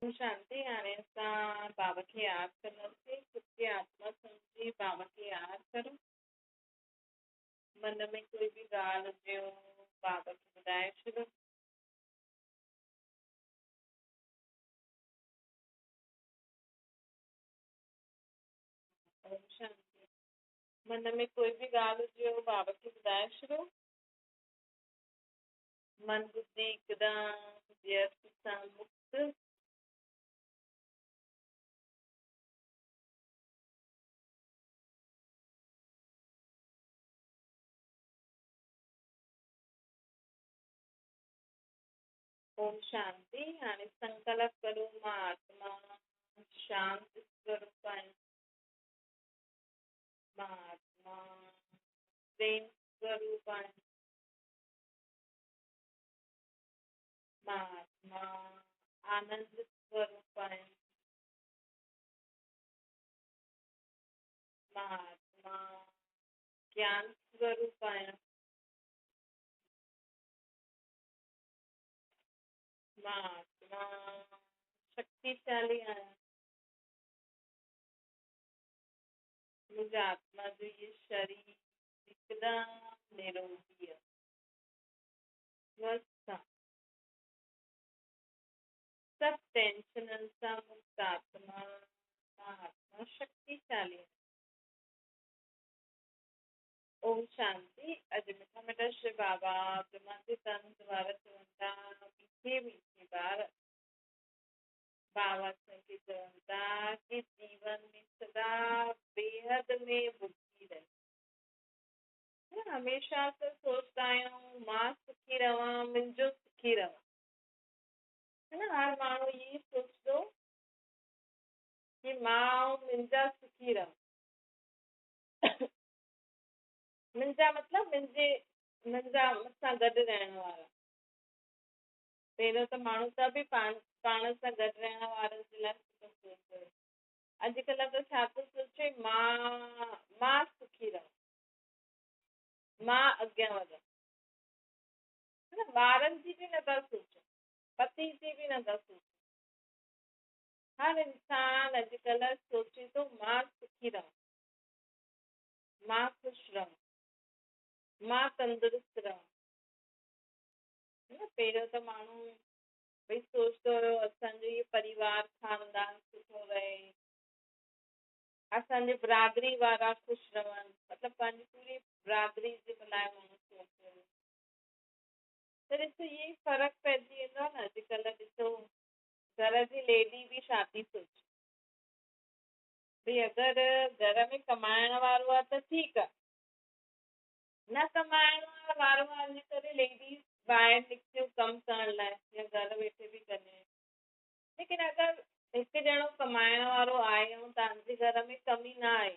اوم شانتي. हाणे असां बाबा खे यादि कंदासीं, ख़ुदि खे आत्मा सम्झी बाबा खे यादि करूं। मन में कोई बि ॻाल्हि हुजे बाबा खे ॿुधाए छॾो। ओम शांति। मन में कोई बि ॻाल्हि हुजे बाबा खे ॿुधाए छॾो। मन बुद्धि एकदम व्यर्थ सां मुक्त। ओम शांति। हाणे संकल्प करूं मां आत्मा शांत स्वरूप आहियां, मां आत्मा प्रेम स्वरूप आहियां, मां आत्मा आनंद स्वरूप आहियां, मां आत्मा ज्ञान स्वरूप आहियां, मां आत्मा शक्तिशाली आहियां। मुंहिंजा आत्मा जो इहो शरीर एकदम निरोगी आहे, स्वस्थ आहे, सभु टेंशननि सां मुक्त आत्मा, आत्मा शक्तिशाली आहे। ओम शांति। अॼु मिठा मिठा शिव बाबा ब्रह्मातीत वारा चवनि था, मीठे मीठे ॿार, बाबा असांखे चवनि था कि जीवन में सदा बेहद में बुद्धि रहे। हमेशा असां सोचंदा आहियूं मां सुखी रहां, मुंहिंजो सुखी रहां, है न। हर माण्हू इहो सोचंदो कि मां मुंहिंजा सुखी रहां। मुंहिंजा मतिलबु मुंहिंजे मुंहिंजा मूंसां गॾु रहण वारा। पहिरियों त माण्हू त बि पाण सां गॾु रहण वारनि जे लाइ सुठो सोचंदो हुयो। अॼुकल्ह त छा थो सोचे, मां मां सुखी रहां, मां अॻियां वधां, है न। ॿारनि जी बि नथा सोचनि, पति जी बि नथा सोचनि। हर इंसान अॼुकल्ह सोचे थो मां सुखी रहां, मां ख़ुशि रहां, मां तंदुरुस्त रहां, है न। पहिरियों त माण्हू भई सोचंदो हुयो असांजो इहो परिवार ख़ानदान सुठो रहे, असांजे बिरादरी वारा ख़ुशि रहनि, मतिलबु पंहिंजी पूरी बिरादरी जे लाइ माण्हू सोचंदो हुयो। त ॾिसो इहो फ़र्क़ु पइजी वेंदो आहे न। अॼुकल्ह ॾिसो घर जी लेडी बि छा थी सोचे, भई अगरि घर में कमाइण वारो आहे त ठीकु आहे, न कमाइण वारो आहे इन करे लेडीज़ ॿाहिरि निकितियूं कमु करण लाइ या घर वेठे बि कंदियूं आहिनि। लेकिन अगरि हिकु ॼणो कमाइण वारो आहे ऐं तव्हांजे घर में कमी न आहे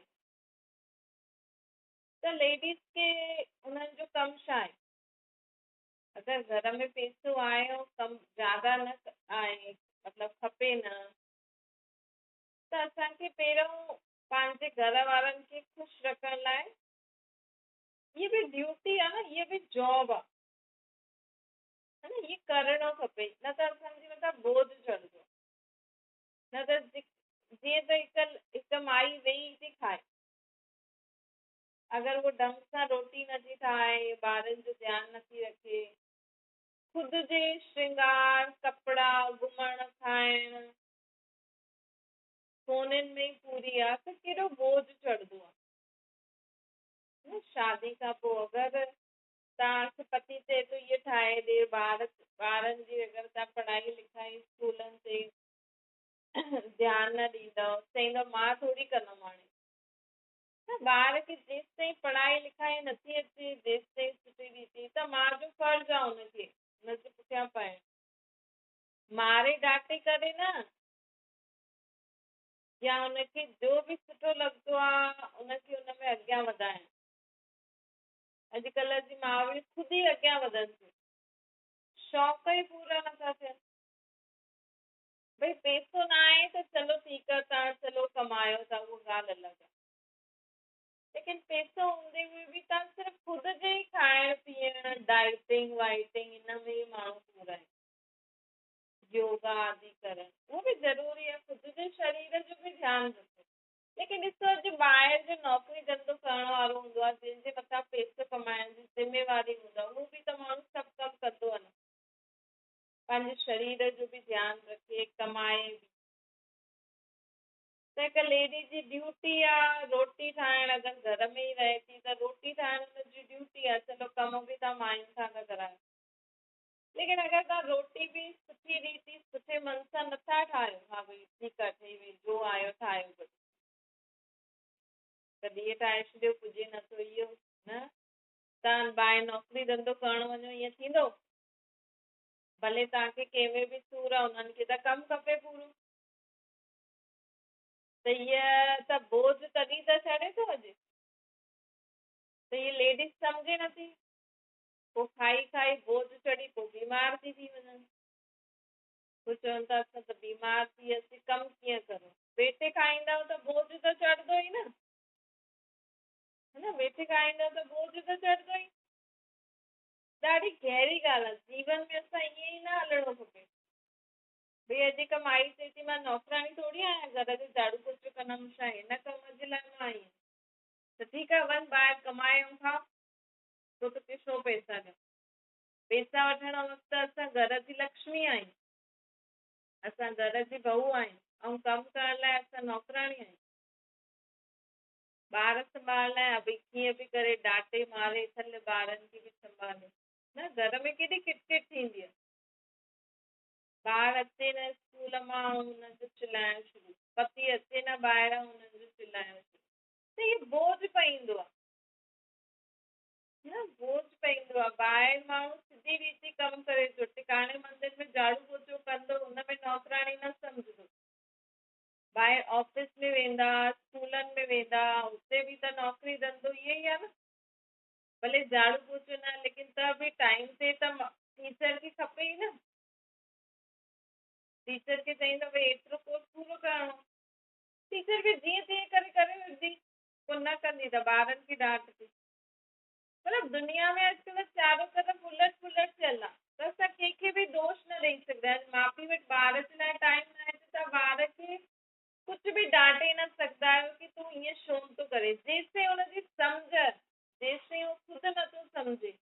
त लेडीज़ खे उन्हनि जो कमु छा आहे? अगरि घर में पैसो आहे ऐं कमु ज़्यादा न आहे, मतिलबु खपे न, त असांखे पहिरियों पंहिंजे घर वारनि खे ख़ुशि रखण लाइ इहा बि ड्यूटी आहे न, इहा बि जॉब आहे, है न, इहो करणो खपे, न त असांजे मथां बोझ चढ़ंदो। न त जीअं त हिकु माई वेही थी खाए, अगरि उहो ढंग सां रोटी नथी ठाहे, ॿारनि जो ध्यानु नथी रखे, ख़ुदि जे श्रृंगार, कपिड़ा, घुमणु, खाइणु, फोननि में ई पूरी आहे, त केॾो बोझ चढ़ंदो आहे। शादी खां पोइ अगरि तव्हांखे पति चए थो इहो ठाहे ॾे, ॿारनि जी अगरि तव्हां पढ़ाई लिखाई स्कूलनि ते ध्यानु न ॾींदव, चईंदव मां थोरी कंदमि हाणे। त ॿार खे जेसि ताईं पढ़ाई लिखाई नथी अचे, जेसि ताईं सुठी रीति, त मां जो फ़र्ज़ु आहे हुनखे हुनजे पुठियां पइणु, मारे डांटे करे न, या हुनखे जो बि सुठो लॻंदो आहे हुनखे हुन में अॻियां वधाइणु। अॼुकल्ह जी मावियूं ख़ुदि ई अॻियां वधनि थियूं, शौक़ ई पूरा नथा थियनि। भई पैसो न आहे त चलो ठीकु आहे, तव्हां चलो कमायो था, उहा ॻाल्हि अलॻि आहे, लेकिन पैसो हूंदे हुए बि तव्हां सिर्फ़ु ख़ुदि जे ई खाइण पीअण, डाइटिंग वाइटिंग, इन में ई माण्हू पूरा आहिनि। يوگا آدي ڪرڻ اهو به ضروري آهي، خود جي شرير جو به ڌيان رکو. ليڪن ڏسو اڄ ٻاهر جو نوڪري ڌنڌو ڪرڻ وارو هوندو آهي، جنهن جي مٿان پئسو ڪمائڻ جي ذميواري هوندو آهي، اهو به ته ماڻهو سڀ ڪم ڪندو آهي نه، پنهنجي شرير جو به ڌيان رکي، ڪمائي به. ته هڪ ليڊي جي ڊيوٽي آ روٽي ٺاهڻ، اگر گهر ۾ ئي رهي ٿي ته روٽي ٺاهڻ هن جي ڊيوٽي آ، چلو ڪم به توهان ماين کان ٿا ڪرايو، ليڪن اگر توهان روٽي به سٺي ريتي سٺي من سان نٿا ٺاهيو، ها ڀئي ٺيڪ آ ٺهي وئي، جو آيو ٺاهيو، بس ڪڏهن هيءَ ٺاهي ڇڏيو، پڄي نٿو اهو نه، توهان ٻاهر نوڪري ڌنڌو ڪرڻ وڃو ائين ٿيندو؟ ڀلي توهان کي ڪنهن ۾ به سور آ، انهن کي ته ڪم کپي پورو. ته هيءَ ته بوجهه تڏهن ته چڙهي ٿو اڄ، ته هيءَ ليڊيز سمجهي نٿي، پوءِ کائي کائي بوجهه چڙهي پوءِ بيمار ٿي ٿي وڃن. پوءِ چون ٿا اسان ته بيمار ٿي وياسين، ڪم ڪيئن ڪرون؟ ويٺي کائيندؤ ته بوجهه ته چڙهندو ئي نه، ها نه، ويٺي کائيندؤ ته بوجهه ته چڙهندو ئي. ڏاڍي گهري ڳالهه آهي، جيون ۾ اسان ائين ئي نه هلڻو کپي. ڀئي اڄ هڪ مائي چئي ٿي مان نوڪراڻي ٿوري آهيان، گهر جو جهاڙو پوچو ڪندم ڇا، هن ڪم جي لاءِ مان آئي آهيان. ته ٺيڪ آهي وڃ ٻاهر ڪمائي ۽ کاءُ، پوءِ توکي ڇو پئسا ڏيون؟ پئسا وٺڻ وقت اسان گهر جي لڪشمي آهيون، اسان گهر جي بهو آهيون، ۽ ڪم ڪرڻ لاءِ اسان نوڪراڻي آهيون. ٻار سنڀالڻ لاءِ ڀئي ڪيئن به ڪري ڊاٽي ماري ٿل ٻارن کي به سنڀالي نه، گهر ۾ ڪيڏي ڪٽڪٽ ٿيندي آهي. ٻار اچي نه اسڪول مان هنن جو چلائڻ شروع، پتي اچي نه ٻاهران هنن جو چلائڻ شروع، ته اهو بوجهه پئيندو آهي نه، بوجهه پئيندو آهي. ٻاهر ماڻهو سڌي ريتي ڪم ڪري ٿو، ٽڪاڻي مندر ۾ جهاڙو پوچو ڪندو، هن ۾ نوڪراڻي نه سمجهندو. ٻاهر آفيس ۾ ويندا، اسڪولن ۾ ويندا، هتي به ته نوڪري ڌنڌو اهو ئي آهي نه، ڀلي جهاڙو پوچو نه، ليڪن ته به ٽائيم تي ته ٽيچر کي کپي ئي نه. ٽيچر کي چئيندو ڀئي ايترو ڪورس پورو ڪرڻو، ٽيچر به جيئن تيئن ڪري ڪري وٺندي، پوءِ نه ڪندي ته ٻارن کي ڊانٽ ٿي. مطلب دنيا ۾ اڄڪلهه چارو طرف الٽ پلٽ ٿيل آهي، ته اسان ڪنهن کي به دوش نه ڏيئي سگهندا آهيون. ماءُ پيءُ وٽ ٻار جي لاءِ ٽائيم نه آهي ته توهان ٻار کي ڪجهه به ڊانٽي نه سگهندا آهيو ڪه تون ائين ڇو نٿو ڪري، جيستائين هن جي سمجهه، جيستائين هو خود نٿو سمجهي.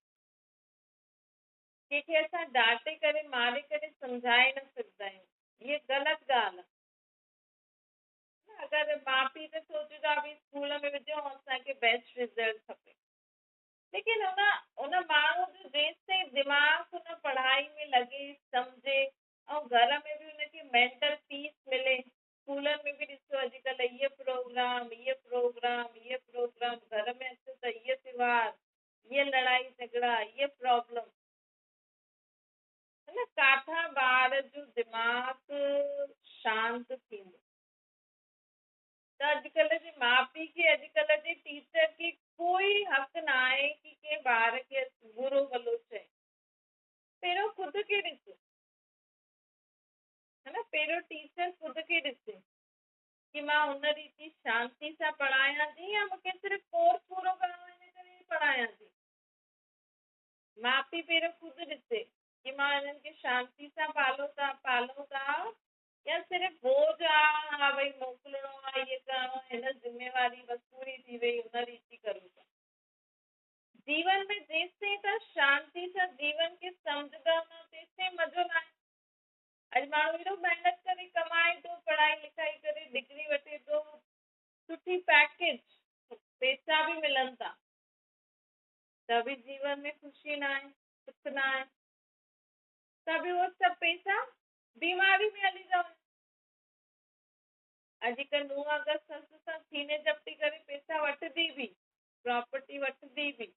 ڪنهن کي اسان ڊانٽي ڪري ماري ڪري سمجهائي نه سگهندا آهيون، هيءَ غلط ڳالهه آهي. اگر ماءُ پيءُ ته سوچون ٿا ڀئي اسڪول ۾ وجهون اسان کي بيسٽ رزلٽ کپي، ليڪن هن هن ماڻهوءَ جو جيستائين دماغ هن پڙهائي ۾ لڳي، سمجهي، ۽ گهر ۾ به هن کي مينٽل پيس ملي. اسڪولن ۾ به ڏسو اڄڪلهه اهي پروگرام، اهي پروگرام، اهي پروگرام، گهر ۾ اچو ته اهي تيوهار، اهي لڙائي جهڳڙا، اهي پرابلم، هه نه، ڪاٿان ٻار جو دماغ شانت ٿيندو؟ ته اڄڪلهه جي ماءُ پيءُ کي، اڄڪلهه جي ٽيچر کي ڪوئي حق نه آهي ڪه ڪنهن ٻار کي برو ڀلو چئي. پهريون خود کي ڏسو، ها نه، پهريون ٽيچر خود کي ڏسي ڪه مان هن ريتي شانتي سان پڙهايان ٿي يا مون کي صرف ڪورس پورو ڪرڻو آهي هن ڪري پڙهايان ٿي. ماءُ پيءُ پهريون خود ڏسي ڪه مان هنن کي شانتي سان پالو ٿا پالون ٿا يا صرف بوجهه آهي، ها ڀئي موڪلڻو آهي، اهو ڪرڻو آهي، هن ذميواري بس پوري ٿي وئي، هن ريتي ڪرون ٿا. جيون ۾ جيستائين توهان شانتي سان جيون کي سمجهندا نه، تيستائين مزو نه آهي. اڄ ماڻهو ايڏو محنت ڪري ڪمائي ٿو، پڙهائي لکائي ڪري ڊگري وٺي ٿو، سٺي پيڪيج، پئسا به ملن ٿا، ته به جيون ۾ خوشي نه آهي، سک نه آهي، ته به اهو سڀ پئسا بيماري ۾ هلي ٿا وڃن. اڄ هڪ ننهن اگر سس سان سيني جهپٽي ڪري پئسا وٺندي به، پراپرٽي وٺندي به،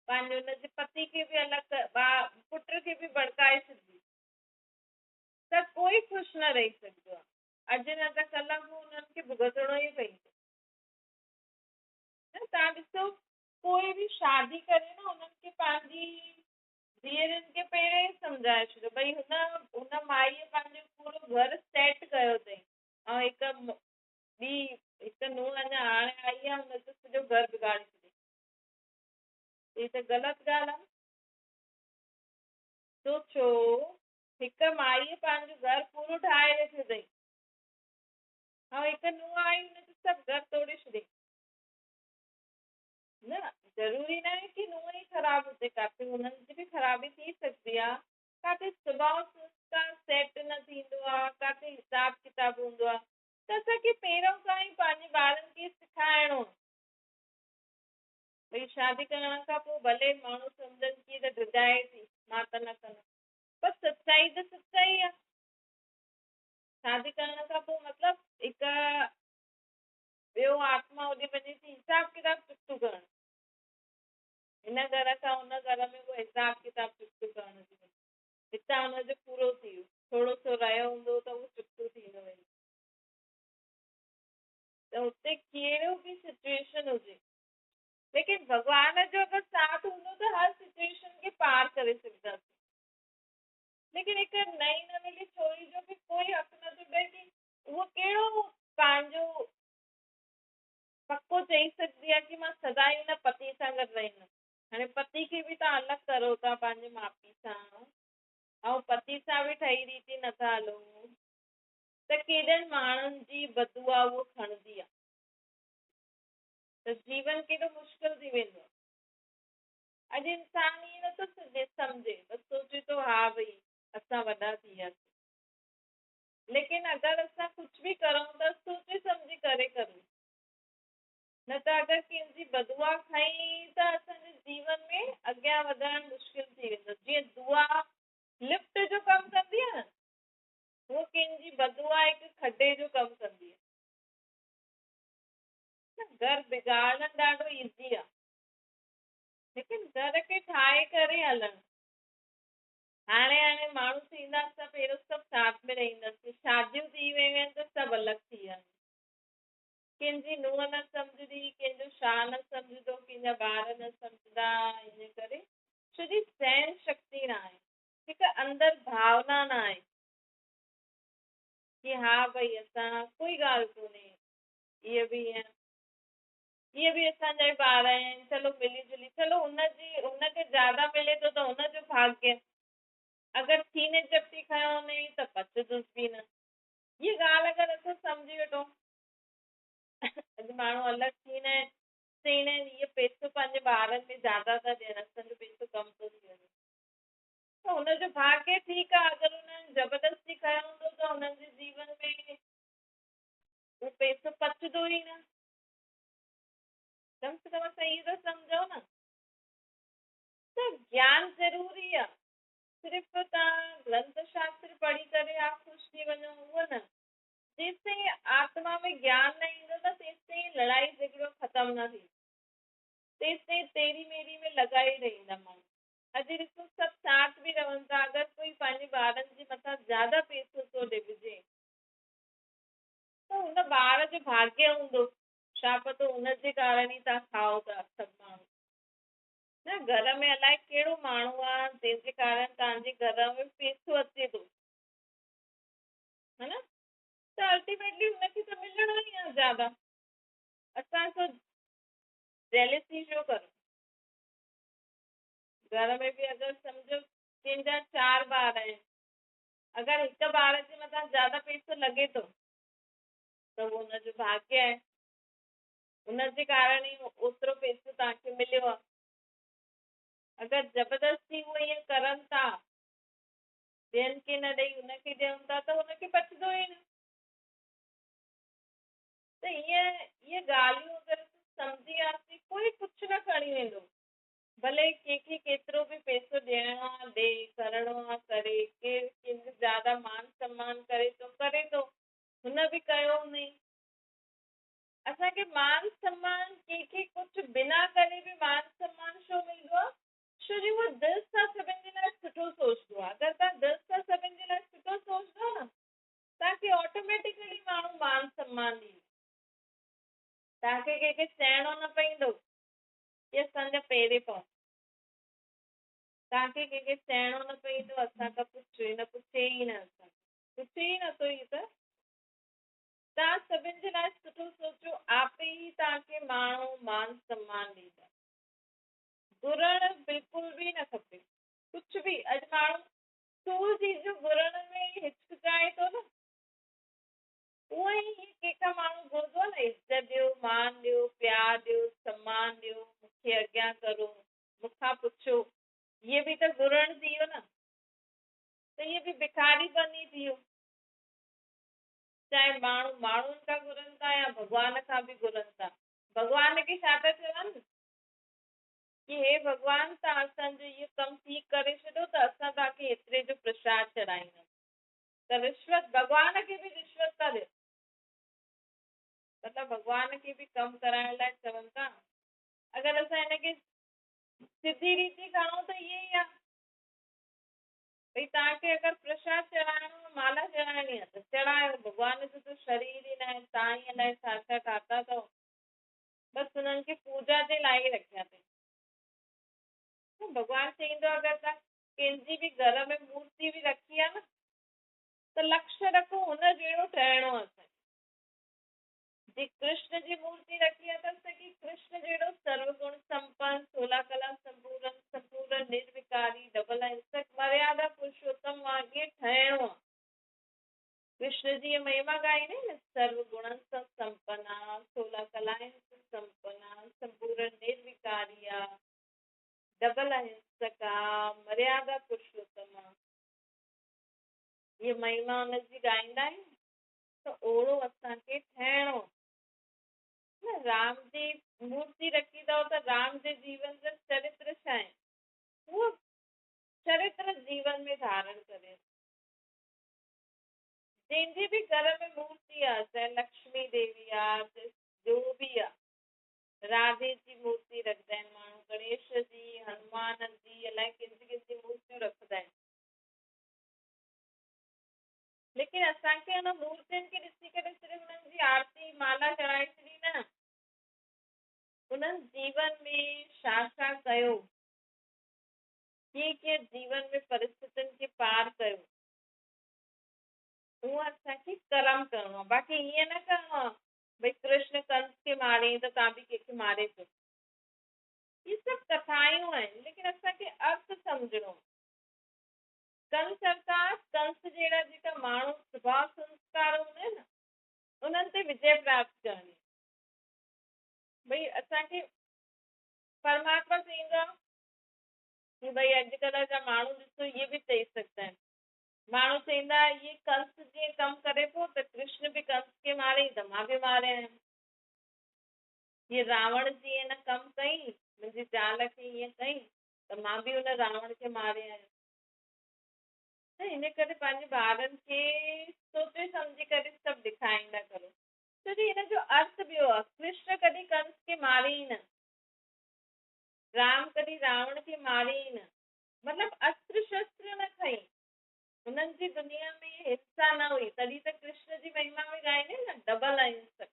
پنهنجي هن جي پتي کي به الڳ، پٽ کي به ڀڙڪائي ڇڏندي، ته ڪوئي خوش نه رهي سگهندو آهي. اڄ نه ته ڪلهه به هنن کي ڀڳتڻو ئي پوندو. نه توهان ڏسو ڪوئي به شادي ڪري نه، هنن کي پنهنجي ڌيئرن کي پهريون ئي سمجهائي ڇڏيو ڀئي هن هن مائيءَ پنهنجو پورو گهر سيٽ ڪيو اٿئي، ۽ هڪ ٻي هڪ ننهن اڃا هاڻي آئي آهي، هن ته سڄو گهر بگاڙي ڇڏيو. هيءَ ته غلط ڳالهه آهي. سوچو هڪ مائيءَ پنهنجو گهر پورو ٺاهي رکيو اٿئي ۽ هڪ ننهن آئي هن جو سڀ گهر ٽوڙي ڇڏيئي. نه ضروري نه آهي ڪه ننهن ئي خراب هجي، ڪاٿي هنن جي به خرابي ٿي سگهندي آهي، ڪاٿي سڀاءُ سنسڪار سيٽ نه ٿيندو آهي، ڪاٿي حساب ڪتاب هوندو آهي. ته اسان کي پهريون کان ئي پنهنجي ٻارن کي سيکارڻو ڀئي شادي ڪرڻ کان پوءِ ڀلي ماڻهو سمجهن ڪه ته ڊڄائي ٿي، مان ته نه ڪندم، پر سچائي ته سچائي آهي. شادي ڪرڻ کان پوءِ مطلب هڪ ٻيو آتما هوڏي وڃي ٿي حساب ڪتاب چڪتو ڪرڻ، هن گهر کان هن گهر ۾ اهو حساب ڪتاب چڪتو ڪرڻ ٿي وڃي. هتان هن جو پورو ٿي ويو، ٿورو سو رهيو هوندو ته اهو چڪتو ٿيندو ويندو. ته هتي ڪهڙو به سچوئيشن هجي، ليڪن ڀڳوان جو اگر ساٿ هوندو ته هر سچوئيشن کي پار ڪري سگهنداسين. ليڪن هڪ نئين نويلي ڇوري جو به ڪوئي حق نٿو ڏئي ڪه اهو ڪهڙو پنهنجو پڪو چئي سگهندي آهي ڪه مان سدائين هن پتي سان گڏ رهندم. هاڻي پتي کي به توهان الڳ ڪرو ٿا پنهنجي ماءُ پيءُ سان، ۽ پتي سان به ٺهي ريتي نٿا هلو، ته ڪيڏن ماڻهن جي بدعا اهو کڻندي آهي، ته جيون ڪيڏو مشڪل ٿي ويندو آهي. اڄ انسان ائين نٿو سمجهي، بس سوچي ٿو ها ڀئي اسان وڏا ٿي وياسين. ليڪن اگر اسان ڪجهه به ڪرون ته سوچي سمجهي ڪري ڪرون، نه ته اگر ڪنهن جي بدعا کئي ته اسان جي جيون ۾ اڳيان وڌڻ مشڪل ٿي ويندو. جيئن دعا لفٽ جو ڪم ڪندي آهي نه، اهو ڪنهن جي بدعا هڪ کڏي جو ڪم ڪندي آهي. گهر بگاڙڻ ڏاڍو ايزي آهي، ليڪن گهر کي ٺاهي ڪري هلڻ. هاڻي هاڻي ماڻهو ٿيندا، اسان پهريون سڀ ساٿ ۾ رهنداسين، شاديون ٿي ويون آهن ته سڀ الڳ ٿي ويا آهن. ڪنهن جي ننهن نه سمجهندي، ڪنهن جو ڇا نه سمجهندو، ڪنهن جا ٻار نه سمجهندا، ان ڪري ڇو جي سهن شڪتي نه آهي، هڪ اندر ڀاونا نه آهي ڪه ها ڀئي اسان ڪوئي ڳالهه ڪونهي، اهي به ائين، اهي به اسان جا ئي ٻار آهن، چلو ملي جلي، چلو هن کي زياده ملي ٿو ته هن جو ڀاگيه، اگر سيني چپٽي کنيو نه ته پچندس به نه. هيءَ ڳالهه اگر اسان سمجهي وٺون، اڄ ماڻهو الڳ ٿيندا آهن، چوندا آهن اهو پئسو پنهنجي ٻارن ۾ زياده ٿا ڏين، اسان جو پئسو ڪم ٿو ٿي وڃي، ته هن جو ڀاگيه ٺيڪ آهي. اگر هنن زبردستي کنيو هوندو ته هنن جي جيون ۾ اهو پئسو پچندو ئي نه. ڪم سي ڪم اسان اهو ته سمجهون نه ته گيان ضروري آهي. صرف توهان گرنٿ شاستر پڙهي ڪري ها خوش ٿي وڃو اهو نه، جيستائين آتما ۾ گيان نه ايندو نه تيستائين لڙائي جهڳڙو ختم نه ٿيندو، تيستائين تيري ميري ۾ لڳا ئي رهندا ماڻهو. اڄ ڏسو سڀ ساٿ به رهن ٿا، اگر ڪوئي پنهنجي ٻارن جي مٿان زياده پئسو ٿو ڏبجي ته هن ٻار جو ڀاگيه هوندو، ڇا پتو هن جي ڪارڻ ئي توهان کائو ٿا سڀ ماڻهو. نه گهر ۾ الائي ڪهڙو ماڻهو آهي جنهن جي ڪارڻ توهان جي گهر ۾ پئسو اچي ٿو، ها نه؟ ته الٽيميٽلي هن کي ته ملڻو ئي آهي زياده. اسان سو جيلسي ڇو ڪرون؟ گهر ۾ به اگر سمجهو ڪنهن جا 4 ٻار آهن، اگر هڪ ٻار جي مٿان زياده پئسو لڳي ٿو ته اهو هن جو ڀاگيه آهي، هن جي ڪارڻ ئي اوترو پئسو توهان کي مليو آهي. اگر زبردستي اهو ائين ڪرن ٿا، ٻين کي نه ڏيئي هن کي ڏين ٿا ته هن کي پچندو ئي نه. ته ائين ڳالهيون اگر سمجهي وياسين، ڪوئي ڪجهه نه کڻي ويندو، ڀلي ڪنهن کي ڪيترو به پئسو ڏيڻو آهي ڏي، ڪرڻو آهي ڪري، ڪير ڪنهن جو زياده مان سمان ڪري ٿو ڪري ٿو، هن به ڪيو هوندئي. اسان کي مان سمان ڪنهن کي ڪجهه بنا ڪري به مان سمان ڇو ملندو آهي؟ ڇو جو اهو دل سان سڀني جي لاءِ سٺو سوچندو آهي. اگر توهان دل سان سڀني جي لاءِ سٺو سوچندؤ نه، توهان کي آٽوميٽڪلي ماڻهو مان سمان ڏيندو. توهان کي ڪنهن کي چئڻو نه پوندو ڪه اسان جا پيري پئو، توهان کي ڪنهن کي چئڻو نه پوندو اسان کان پڇ، هن پڇي ئي نه، اسان پڇي ئي نٿو ئي. ته توهان سڀني جي لاءِ سٺو سوچو، آپ ئي توهان کي ماڻهو مان سمان ڏيندا. گهرڻ بلڪل به نه کپي ڪجهه به. اڄ ماڻهو स्थूल चीज़ूं घुरण में हिचकिचाए थो न, उहो ई कंहिंखां माण्हू घुरंदो आहे न, इज़त ॾियो, मान ॾियो, प्यार ॾियो, सम्मान ॾियो, मूंखे अॻियां करो, मूंखां पुछो, इहे बि त घुरण थी वियो न, त इहे बि भिखारी बनी थी वियो। चाहे माण्हू माण्हुनि खां घुरनि था या भॻवान खां बि घुरनि था। भॻवान खे छा था चवनि की हे भॻवान, तव्हां असांजो इहो कमु ठीकु करे छॾियो त असां तव्हांखे एतिरे जो प्रसाद चढ़ाईंदासीं। त रिश्वत, भॻवान खे बि रिश्वत था ॾियनि, मतिलबु भॻवान खे बि कमु कराइण लाइ चवनि था। अगरि असां हिनखे सिधी रीति खणूं त इहे ई आहे, भई तव्हांखे अगरि प्रसाद चढ़ाइणो आहे, माला चढ़ाइणी आहे त चढ़ायो, भॻवान जो त शरीर ई न आहे, तव्हां ई अलाए छा छा ठाता अथव, बसि हुननि खे पूजा जे लाइ ई रखिया अथई। भॻवानु चईंदो आहे, अगरि तव्हां कंहिंजी बि घर में मूर्ति बि रखी आहे न, त लक्ष्य रखो हुन जहिड़ो ठहिणो आहे असांखे। जी कृष्ण जी मूर्ति रखी आहे त असांखे कृष्ण जहिड़ो सर्वगुण संपन्न, सोलह कला संपूर्ण, संपूर्ण निर्विकारी, डबल अहिंसक, मर्यादा पुरुषोत्तम वांगे ठहिणो आहे। कृष्ण जी महिमा ॻाईंदा आहिनि न, सर्वगुणनि सां संपन्न आहे, सोलह कलाउनि सां संपन्न आहे, संपूर्ण निर्विकारी आहे, डबल अहिंसक आहे, मर्यादा पुरुषोत्तम आहे। इहा महिमा हुनजी ॻाईंदा आहिनि त ओहिड़ो असांखे ठहिणो न। राम जी मूर्ति रखी अथव त राम जे जीवन जो चरित्र छा आहे, उहो चरित्र जीवन में धारण करे। जंहिंजी बि घर में मूर्ति आहे, चाहे लक्ष्मी देवी आहे, चाहे जो बि आहे, राधे जी मूर्ति रखंदा आहिनि माण्हू, गणेश जी, हनुमान जी, अलाए कंहिंजी कंहिंजी मूर्तियूं रखंदा आहिनि। लेकिन असांखे हुन मूर्तियुनि खे ॾिसी करे सिर्फ़ हुननि जी आरती माला चढ़ाए छॾी न, उन्हनि जीवन में छा छा कयो, कीअं कीअं जीवन में परिस्थितियुनि खे पार कयो, उहो असांखे कर्म करिणो आहे। बाक़ी ईअं न करिणो आहे भई कृष्ण कंस खे मारे त तव्हां बि कंहिंखे मारे पियो। इहे सभु कथायूं आहिनि, लेकिन असांखे अर्थ सम्झणो आहे। कंस अर्थात कंस जहिड़ा जेका माण्हू स्वभाव संस्कार हूंदा आहिनि न, उन्हनि ते विजय प्राप्त करणी। भई असांखे परमात्मा चईंदो आहे की भई अॼुकल्ह जा माण्हू ॾिसो, इहे बि चई सघंदा आहिनि। माण्हू चईंदा इहे कंस जीअं कमु करे पियो त कृष्ण बि कंस खे मारे त मां बि मारे आहियां। इहे रावण जीअं हिन कमु कई, मुंहिंजी ज़ाल खे ईअं कई त मां बि हुन रावण खे मारे आहियां। त हिन करे पंहिंजे ॿारनि खे सोचे सम्झी करे सभु ॾेखारींदा करो, छो जो हिन जो अर्थ ॿियो आहे। कृष्ण कॾहिं कंस खे मारे ई न, राम कॾहिं रावण खे मारे ई न, मतिलबु अस्त्र शस्त्र न खई, हुननि जी दुनिया में हिंसा न हुई। तॾहिं त कृष्ण जी महिमा में ॻाईंदा आहिनि न, डबल अहिंसक।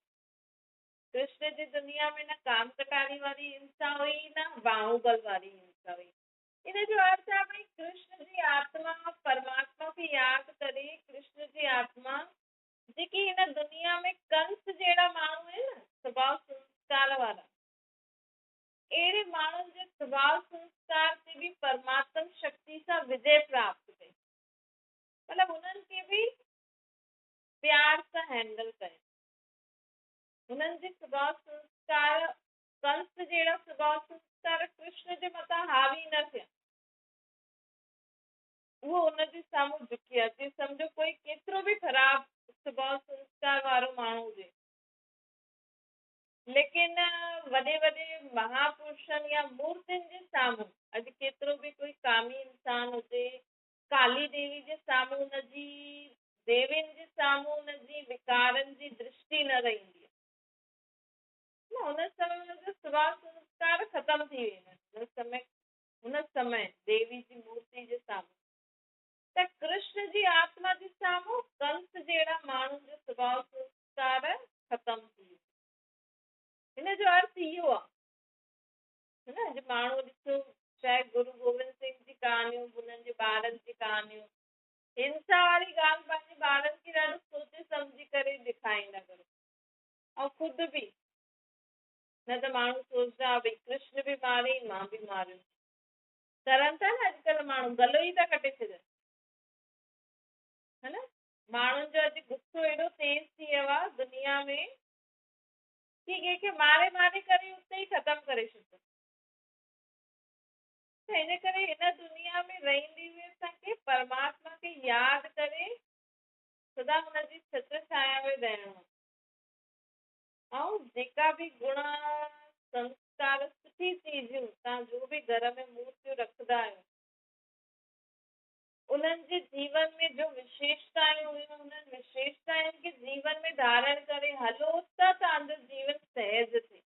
कृष्ण जी दुनिया में न काम कटारी वारी हिंसा हुई, न बाहुबल वारी हिंसा हुई। इन जो अर्थ आहे भई कृष्ण जी आत्मा परमात्मा खे यादि करे, कृष्ण जी आत्मा जेकी हिन दुनिया में कंस जहिड़ा माण्हू आहिनि न, स्वभाव संस्कार वारा, अहिड़े माण्हुनि जे स्वभाव संस्कार ते बि परमात्म शक्ति सां विजय प्राप्त कई, मतिलबु हुननि खे बि प्यार सां हैंडल कयो। हुननि जे स्वभाव संस्कार कंस जहिड़ा स्वभाव संस्कार कृष्ण जे मथां हावी न थिया, उहो हुनजे साम्हूं झुकी विया। जीअं सम्झो कोई केतिरो बि ख़राबु स्वभाव संस्कार वारो माण्हू हुजे, लेकिन वॾे वॾे महापुरुषनि या मूर्तियुनि जे साम्हूं, अॼु केतिरो बि कोई कामी इंसान हुजे, काली देवी जे साम्हूं हुनजी, देवियुनि जे साम्हूं हुनजी विकारनि जी दृष्टि न रहींदी आहे न, हुन समय हुनजो स्वभाव संस्कार ख़तमु थी वेंदा आहिनि। हुन समय देवी जी मूर्ति जे साम्हूं, त कृष्ण जी आत्मा जे साम्हूं कंस जहिड़ा माण्हुनि जो स्वभाव संस्कार ख़तमु थी वियो। हिन जो अर्थ इहो आहे न, अॼु माण्हू ॾिसो, चाहे गुरु गोविंद सिंह जी कहानियूं, हुननि जे ॿारनि जी कहानियूं, हिंसा वारी ॻाल्हि पंहिंजे ॿारनि खे ॾाढो सोचे सम्झी करे ॾेखारींदा करो, ऐं ख़ुदि बि न त माण्हू सोचंदा भई कृष्ण बि मारे, मां बि मारियो। करनि था न अॼुकल्ह माण्हू, गलो ई था कटे छॾनि। ها نه؟ ماڻهن جو اڄ غصو ايڏو تيز ٿي ويو آهي دنيا ۾ ڪي ڪنهن کي ماري ماري ڪري اتي ئي ختم ڪري ڇڏيندو. ته ان ڪري هن دنيا ۾ رهندي به اسان کي پرماتما کي ياد ڪري سدا هن جي ڇتر ڇايا ۾ رهڻو آهي. ۽ جيڪا به گڻ سنسڪار سٺي چيزون توهان جو به گهر ۾ مورتيون رکندا آهيو، انهن جي جيون ۾ جو وشيشتائون هيون، انهن وشيشتائن کي جيون ۾ ڌارڻ ڪري هلو ته توهان جو جيون سهج ٿئي.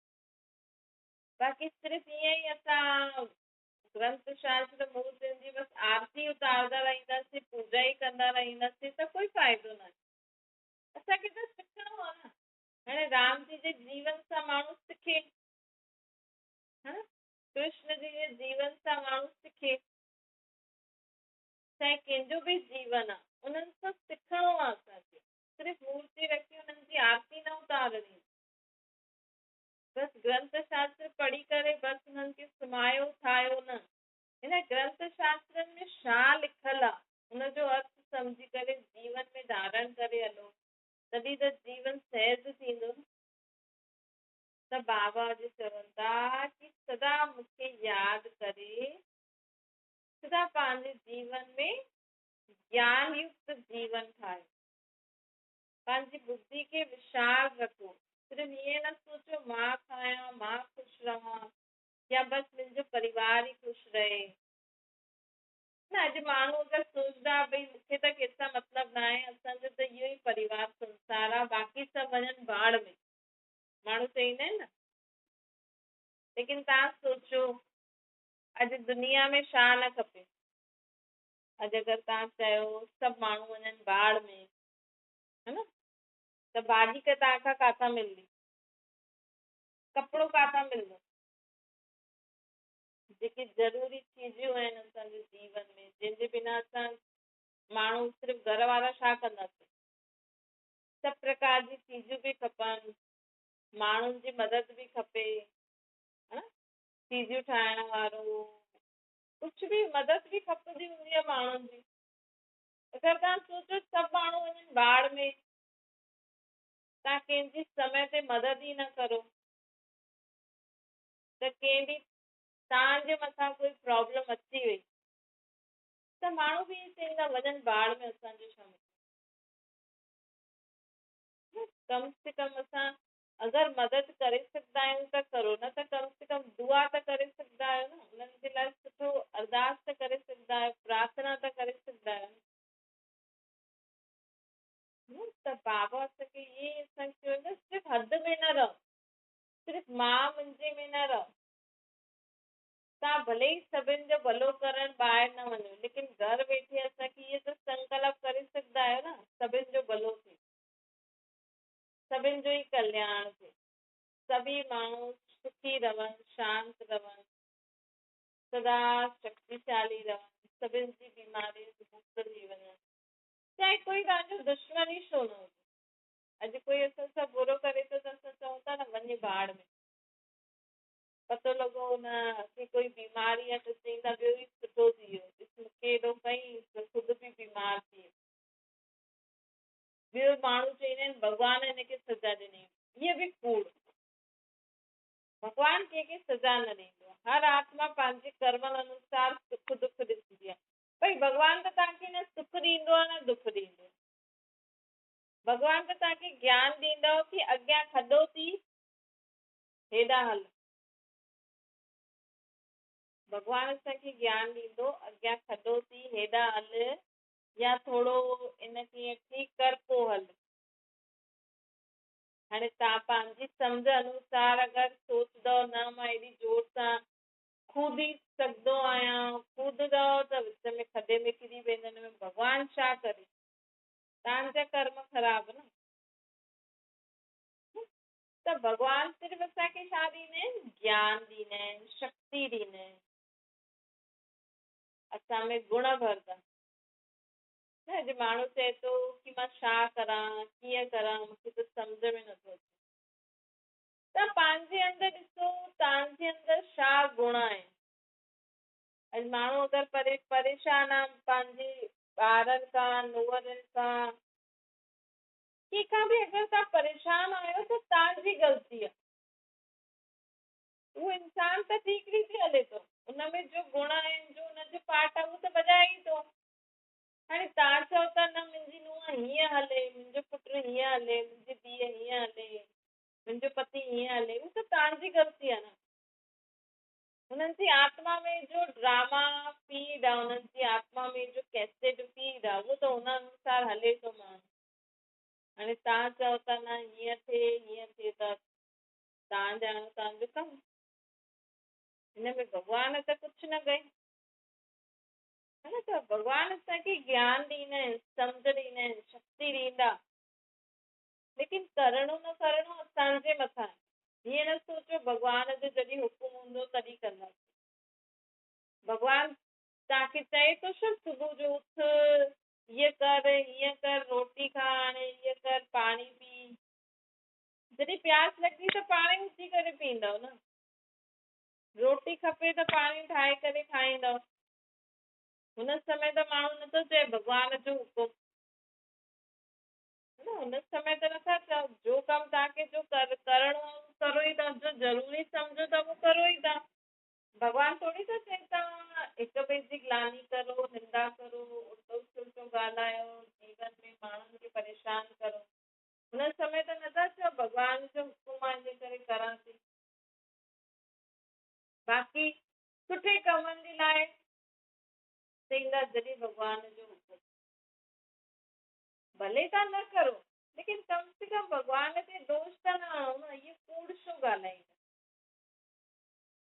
باقي صرف ائين ئي اسان گرنٿ شاستر مورتين جي بس آرتي اتارندا رهنداسين، پوڄا ئي ڪندا رهنداسين ته ڪوئي فائدو ناهي. اسان کي ته سکڻو آهي نه. هاڻي رام جي جي جيون سان ماڻهو سکي، ها نه؟ ڪرشن جي جي جيون سان ماڻهو سکي، چاهي ڪنهن جو به جيون آ، انهن سان سکڻو آ اسان کي. صرف مورتي رکي انهن جي آرتي نه اتارڻي. بس گرنٿ شاستر پڙهي ڪري بس انهن کي سمايو ٺاهيو نه. هن گرنٿ شاسترن ۾ ڇا لکيل آ، ان جو ارٿ سمجهي ڪري جيون ۾ ڌارڻ ڪري هلو، تڏهن ته جيون سهج ٿيندو نه. ته بابا اڄ چون ٿا ڪي سدا مون کي ياد ڪري سدا پنهنجي جيون ۾ گيان يڪت جيون ٺاهيو. پنهنجي ٻڌي کي وشال رکو. صرف ائين نه سوچو مان کايان، مان خوش رهان يا بس منهنجو پريوار ئي خوش رهي. نه، اڄ ماڻهو اگر سوچندا ڀئي مون کي ته ڪنهن سان مطلب ناهي، اسان جو ته اهو ئي پريوار سنسار آ، باقي سڀ وڃن ڀاڙ ۾، ماڻهو چئيندا آهن نه. ليڪن توهان سوچو اڄ دنيا ۾ ڇا نه کپي. اڄ اگر توهان چيو سڀ ماڻهو وڃن ڀاڙ ۾، ها نه، ته ڀاڄي توهان کان ڪاٿان ملندي، ڪپڙو ڪاٿان ملندو؟ جيڪي ضروري چيزون آهن اسان جي جيون ۾، جنهن جي بنا اسان ماڻهو صرف گهر وارا ڇا ڪنداسين؟ سڀ پرڪار جي چيزون به کپن، ماڻهن جي مدد به کپي، ها نه، چيزون ٺاهڻ وارو ڪجهه به مدد به کپندي هوندي آهي ماڻهن جي. اگر توهان سوچو سڀ ماڻهو وڃن ڀاڙ ۾، توهان ڪنهن جي سمي تي مدد ئي نه ڪرو ته ڪنهن ڏينهن توهان جي مٿان ڪوئي پرابلم اچي وئي ته ماڻهو به ائين چئيندا وڃن ڀاڙ ۾، اسان جو ڇا مطلب. ڪم سي ڪم اسان اگر مدد ڪري سگهندا آهيون ته ڪرو، نه ته ڪم سي ڪم دعا ته ڪري سگهندا آهيو نه، انهن جي لاءِ سٺو ارداس ته ڪري سگهندا آهيو، پرارٿنا ته ڪري سگهندا آهيو نه. ته بابا اسان کي ائين ئي اسان کي چيو نه، صرف حد ۾ نه رهو، صرف مان منهنجي ۾ نه رهو. توهان ڀلي ئي سڀني جو ڀلو ڪرڻ ٻاهر نه وڃو، ليڪن گهر ويٺي اسان کي اهو ته سنڪلپ ڪري سگهندا آهيو نه، سڀني جو ڀلو ٿئي، سڀني جو ئي ڪلياڻ ٿئي، سڀئي ماڻهو سکي رهن، شانت رهن، سدا شڪتيشالي رهن، سڀني جي بيمارين مڪت ٿي وڃن، چاهي ڪوئي توهان جو دشمن ئي ڇو نه هجي. اڄ ڪوئي اسان سان برو ڪري ٿو ته اسان چئون ٿا نه وڃي ڀاڙ ۾، پتو لڳو نه ڪي ڪوئي بيماري آهي ته چئيندا ٻيو ئي سٺو ٿي ويو، ڏس مون کي ايڏو ڪئي ته خود به بيمار ٿي ويو. ٻيو ماڻهو چئيندا آهن ڀڳوان هن کي سزا ڏني، اهو به ڪوڙ. ڀڳوان ڪنهن کي سزا نه ڏيندو آهي. هر آتما پنهنجي ڪرمن انوسار سک دک ڏسندي آهي. ڀئي ڀڳوان ته توهان کي نه سک ڏيندو آهي نه دک ڏيندو آهي. ڀڳوان ته توهان کي گيان ڏيندو ڪي اڳيان کڏو ٿي هيڏانهن هل. ڀڳوان اسان کي گيان ڏيندو اڳيان کڏو ٿي هيڏانهن هل، يا ٿورو ان کي ٺيڪ ڪر پوءِ هل. هاڻي توهان پنهنجي سمجهه انوسار اگر سوچندؤ نه مان ايڏي زور سان کودي سگهندو آهيان، کودندؤ ته وچ ۾ کڏي ۾ ڪري ويندؤ. هن ۾ ڀڳوان ڇا ڪري؟ توهان جا ڪرم خراب نه. ته ڀڳوان صرف اسان کي ڇا ڏيندا آهن؟ گيان ڏيندا آهن، شڪتي ڏيندا آهن، اسان ۾ گڻ ڀرندا. نه اڄ ماڻهو چئي ٿو ڪي مان ڇا ڪران، ڪيئن ڪران، مون کي ته سمجهه ۾ نٿو اچي. ته پنهنجي اندر ڏسو توهان جي اندر ڇا گڻ آهن. اڄ ماڻهو اگر پريشان آهي، پنهنجي ٻارن کان، ننهرن کان، ڪنهن کان به اگر توهان پريشان آهيو ته توهان جي غلطي آهي. اهو انسان ته ٺيڪ ريتي هلي ٿو، ان ۾ جو گڻ آهن، جو ان جو پارٽ آهي، اهو ته بجائي ئي ٿو. هاڻي توهان چئو ٿا نه منهنجي ننهن هيئن هلي، منهنجو پٽ هيئن هلي، منهنجي ڌيء هيئن هلي، منهنجو پتي هيئن هلي، اهو ته توهان جي غلطي آهي نه. هنن جي آتما ۾ جو ڊراما فيڊ آ، هنن جي آتما ۾ جو ڪيسيٽ فيڊ آ، اهو ته هن انوسار هلي ٿو ماڻهو. هاڻي توهان چئو ٿا نه هيئن ٿئي هيئن ٿئي ته توهان ڄاڻو توهان جو ڪم. هن ۾ ڀڳوان ته ڪجهه نه ڪئي. ها نه، ته ڀڳوان اسان کي گيان ڏيندا آهن، سمجهه ڏيندا آهن، شڪتي ڏيندا، ليڪن ڪرڻو نه ڪرڻو اسان جي مٿان آهي. هيئن نه سوچو ڀڳوان جو جڏهن حڪم هوندو تڏهن ڪنداسين. ڀڳوان توهان کي چئي ٿو ڇا صبح جو اٿ، هيئن ڪر، هيئن ڪر، روٽي کا، هاڻي هيئن ڪر، پاڻي پي. جڏهن پياس لڳندي ته پاڻ ئي اٿي ڪري پيئندؤ نه. روٽي کپي ته پاڻ ئي ٺاهي ڪري کائيندؤ. هن سمي ته ماڻهو نٿو چئي ڀڳوان جو حڪم. نه، هن سمي ته نٿا چئو. جو ڪم توهان کي جو ڪرڻو آهي اهو ڪرو ئي ٿا، جو ضروري سمجهو ٿا اهو ڪرو ئي ٿا. ڀڳوان ٿوري ٿو چئي توهان هڪ ٻئي جي گلاني ڪرو، نندا ڪرو، الٽو سلٽو ڳالهايو، جيون ۾ ماڻهن کي پريشان ڪرو. هن سمي ته نٿا چئو ڀڳوان جو حڪم آهي ان ڪري ڪران ٿي. باقي سٺي ڪمن جي لاء چئيندا جڏهن ڀڳوان جو حڪم. ڀلي توهان نه ڪرو، ليڪن ڪم سي ڪم ڀڳوان تي دوش ته نه هڻو نه. اهو ڪوڙ ڇو ڳالهائيندا؟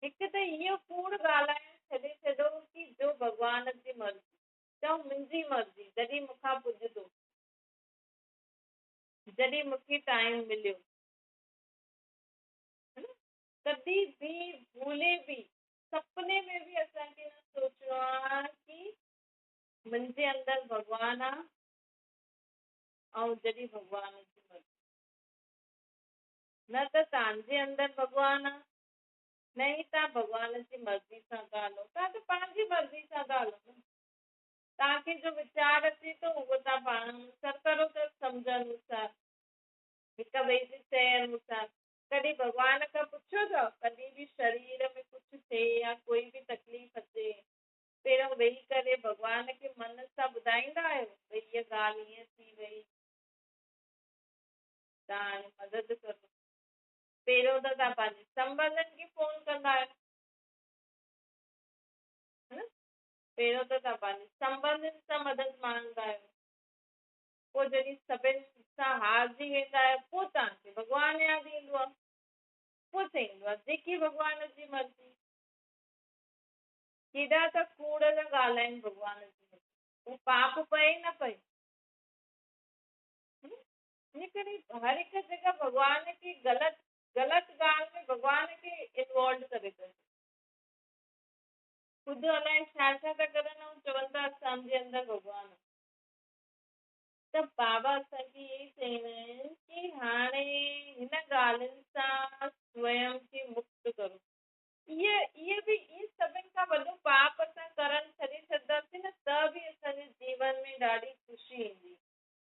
هڪ ته اهو ڪوڙ ڳالهائڻ ڇڏي ڇڏو ڪي جو ڀڳوان جي مرضي، چئو منهنجي مرضي، جڏهن مون کان پڄندو، جڏهن مون کي ٽائيم مليو. ها نه، ڪڏهن به ڀولي به سپني ۾ به اسان کي نه سوچڻو آهي ڪي منهنجي اندر ڀڳوان آ ۽ جڏهن ڀڳوان جي مرضي. نه ته توهان جي اندر ڀڳوان آ، نه ئي توهان ڀڳوان جي مرضي سان ٿا هلو. توهان ته پنهنجي مرضي سان ٿا هلو نه. توهان کي جو ويچار اچي ٿو اهو توهان پاڻ انوسار ڪرو ٿا، سمجهه انوسار، هڪ ٻئي جي چئي انوسار. ڪڏهن ڀڳوان کان پڇيو اٿو؟ ڪڏهن به شرير ۾ ڪجهه ٿئي يا ڪوئي به تڪليف اچي، پهريون ويهي ڪري ڀڳوان کي من سان ٻڌائيندا آهيو ڀئي هيء ڳالهه هيئن ٿي وئي، توهان هاڻي مدد ڪرو. پهريون ته توهان پنهنجي سنٻنڌن کي فون ڪندا آهيو، ها نه؟ پهريون ته توهان پنهنجي سنٻنڌن سان مدد مانگندا آهيو، پوء جڏهن سڀن سان هارجي ويندا آهيو پوء توهان کي ڀڳوان ياد ايندو آهي، پوء چئيندو آهي جيڪي ڀڳوان جي مرضي. ڪيڏا ته ڪوڙ ٿا ڳالهائين ڀڳوان جي مٿان، پوء پاپ پئي نه پئي؟ ان ڪري هر هڪ جڳهه ڀڳوان کي غلط غلط ڳالهه ۾ ڀڳوان کي انوالو ڪري ٿو ڇڏي. خود الائي ڇا ڇا ٿا ڪرن ۽ چون ٿا اسان جي اندر ڀڳوان آهي. ته بابا اسان کي اهي ئي چئيندا آهن ڪي هاڻي هن ڳالهين سان سويم کي مڪت ڪرو. اهي به اهي سڀن کان وڏو پاپ اسان ڪرڻ ڇڏي ڇڏنداسين نه ته به اسان جي جيون ۾ ڏاڍي خوشي ايندي.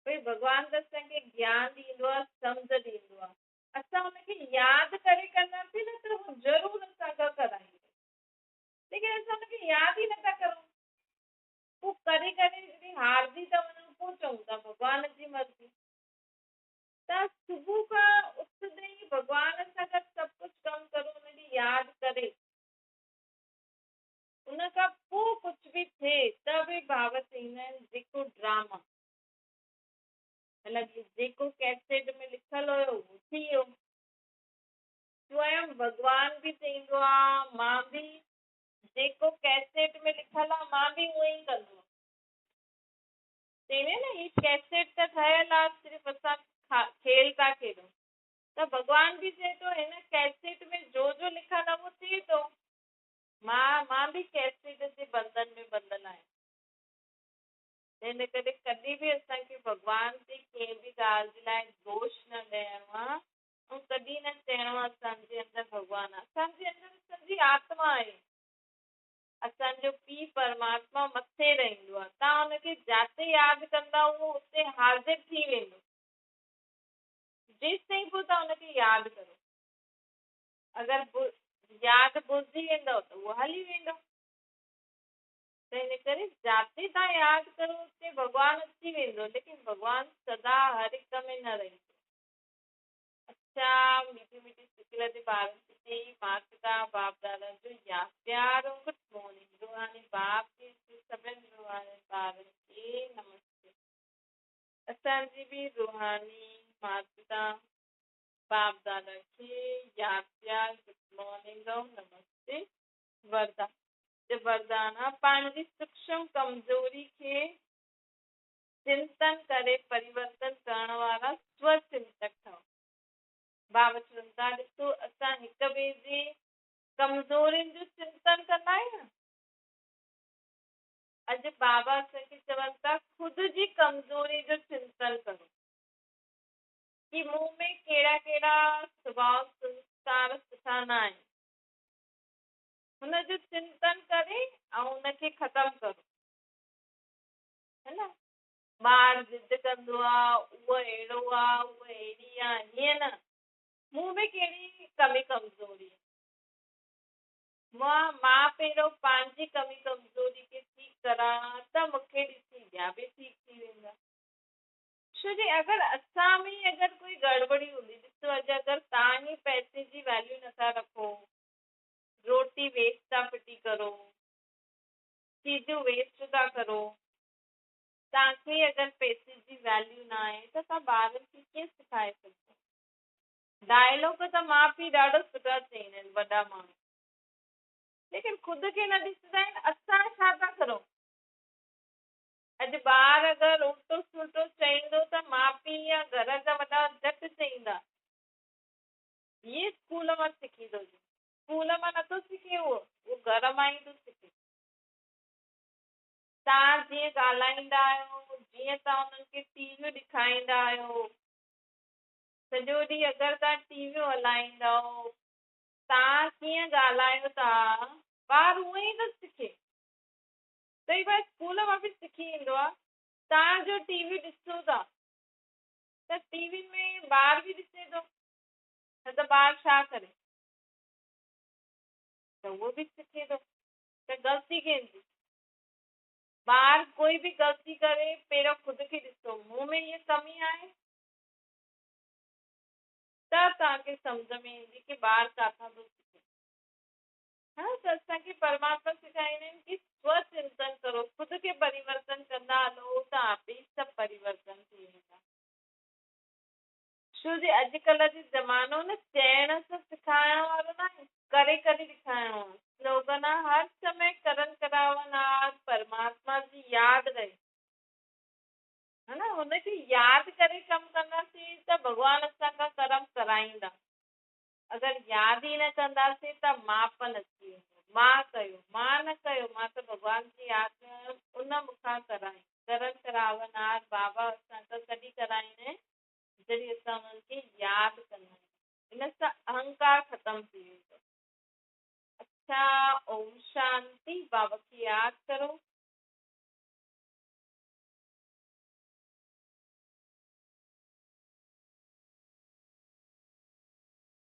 ڀئي ڀڳوان ته اسان کي گيان ڏيندو آهي، سمجهه ڏيندو آهي، اسان ان کي ياد ڪري ڪنداسين نه ته هو ضرور اسان کان ڪرائيندو، ليڪن اسان ان کي ياد ئي نٿا ڪرون. پوء ڪري ڪري جڏهن هارجي ٿا وڃون پوء چئون ٿا ڀڳوان جي مرضي. ته صبح کان اٿندي ئي ڀڳوان سان گڏ سڀ ڪجهه ڪم ڪرو، ان کي ياد ڪري ان کان پوء ڪجهه به ٿئي ته به ڀاو چئيندا آهن جيڪو ڊراما مطلب جيڪو ڪيسيٽ ۾ لکيل هيو اهو ٿي ويو. سويم ڀڳوان به چئيندو آ مان به جيڪو ڪيسيٽ ۾ لکيل آ مان به اونئن ئي ڪندو آهيان. چئيندي نه هي ڪيسيٽ ته ٺهيل آ صرف اسان کيل ٿا کيڏون، ته ڀڳوان به چئي ٿو هن ڪيسيٽ ۾ جو جو لکيل آ اهو ٿئي ٿو. مان به ڪيسيٽ جي بنڌن ۾ ٻڌل آهيان. تنهن ڪري ڪڏهن به اسان کي ڀڳوان تي ڪنهن به ڳالهه جي لاء دوش نه ڏيڻو آ ۽ ڪڏهن نه چئڻو آ اسان جي اندر ڀڳوان آ. اسان جي اندر اسان جي آتما آهي. اسان جو پيءُ پرماتما مٿي رهندو آهي. توهان ان کي جاتي ياد ڪندا اهو اتي حاضر ٿي ويندو. جيستائين پوءِ توهان ان کي ياد ڪرو. اگر ياد ڀلجي ويندؤ ته اهو هلي ويندو. ته هن ڪري جاتي توهان ياد ڪرو اتي ڀڳوان اچي ويندو، ليڪن ڀڳوان سدا هر هڪ ۾ نه رهندو. اڇا، مٺي مٺي سڪل تي ٻارن کي مات پتا باپ دادا جو ياد پيار گڊ مارننگ. روحاني باپ جي سڀني روحاني ٻارن کي نمستي. اسان جي به روحاني مات پتا باپ دادا کي ياد پيار گڊ مارننگ ۽ نمستي. وردا وردان آ پنهنجي سوڪشم ڪمزوري کي چنتن ڪري پريورتن ڪرڻ وارا سو چنتڪ ٺهو. بابا چون ٿا ڏسو اسان هڪ ٻئي جي ڪمزورين جو چنتن ڪندا آهيون نه. اڄ بابا اسان کي چون ٿا خود جي ڪمزوري جو چنتن ڪرو ڪي مون ۾ ڪهڙا ڪهڙا سڀاء سنسڪار سٺا نه آهن، هن جو چنتن ڪري ۽ ان کي ختم ڪرو. هي نه، ٻار ضد ڪندو آ، اهو اهڙو آ، اهو اهڙي آ، هيئن نه، مون ۾ ڪهڙي ڪمي ڪمزوري آ، مان پهريون پنهنجي ڪمي ڪمزوري کي ٺيڪ ڪران ته مون کي ڏسي ٻيا به ٺيڪ ٿي ويندا. ڇو جي اگر اسان ۾ اگر ڪوئي گڙٻڙي هوندي، ڏسو اڄ اگر توهان ئي پئسي جي ويليو نٿا رکو، روٽي ويسٽ ٿا ڦٽي ڪرو، چيزون ويسٽ ٿا ڪرو، توهان کي اگر پئسي جي ويليو نه آهي ته توهان ٻارن کي ڪيئن سکائي سگهندا؟ ڊائلاگ ته ماءُ پيءُ ڏاڍو سٺا چئيندا آهن وڏا ماڻهو، ليڪن خود کي نه ڏسندا آهن. اسان ڇا ٿا ڪرون؟ اڄ ٻار اگر الٽو سلٽو چئيندو ته ماءُ پيءُ يا گهر جا وڏا جهٽ چئيندا هيءَ اسڪول مان سکي ٿو اچي. اسڪول مان نٿو سکي اهو، اهو گهر مان ئي ٿو سکي. توهان جيئن ڳالهائيندا آهيو، جيئن توهان انهن کي ٽي ويون ڏيکاريندا آهيو، سڄو ڏينهن اگر توهان ٽي ويون هلائيندؤ، توهان ڪيئن ڳالهايو ٿا، ٻار اونئن ئي ٿو سکي. ڪئي بار اسڪول مان به سکي ايندو آهي. توهان جو ٽي وي ڏسو ٿا ته ٽي وي ۾ ٻار به ڏسي ٿو، نه ته ٻار ڇا ڪري، ته اهو به سکي ٿو. ته غلطي ڪنهن جي؟ ٻار ڪوئي به غلطي ڪري پهريون خود کي ڏسو، مون ۾ هيءَ ڪمي آهي، ته توهان کي سمجهه ۾ ايندي ڪي ٻار ڪاٿان ٿو سکي. ها، ته اسان کي پرماتما سيکاريندا آهن ڪي سو چنتن ڪرو، خود کي پريورتن ڪندا هلو ته آپ ئي سڀ پريورتن ٿي ويندا. ڇو جي اڄڪلهه جو زمانو نه چئڻ سان سکائڻ وارو نه آهي، ڪري ڪري ڏيکارڻو آهي. سلوگن آهي هر سمي ڪرن ڪراون آر پرماتما جي ياد رهي، ها نه، هن کي ياد ڪري ڪم ڪنداسين ته ڀڳوان اسان کان ڪرم ڪرائيندا. اگر ياد ئي نه ڪنداسين ته ماپن اچي ويندو، مان ڪيو، مان نه ڪيو، مان ته ڀڳوان جي ياد ۾ هيم، ان مون کان ڪرائي. ڪرن ڪراون آر بابا اسان کان ڪڏهن ڪرائيندا آهن؟ جڏهن اسان انهن کي ياد ڪندا آهيون. ان سان اهنڪار ختم ٿي ويندو. اڇا، اوم شانتي. بابا کي ياد ڪرو.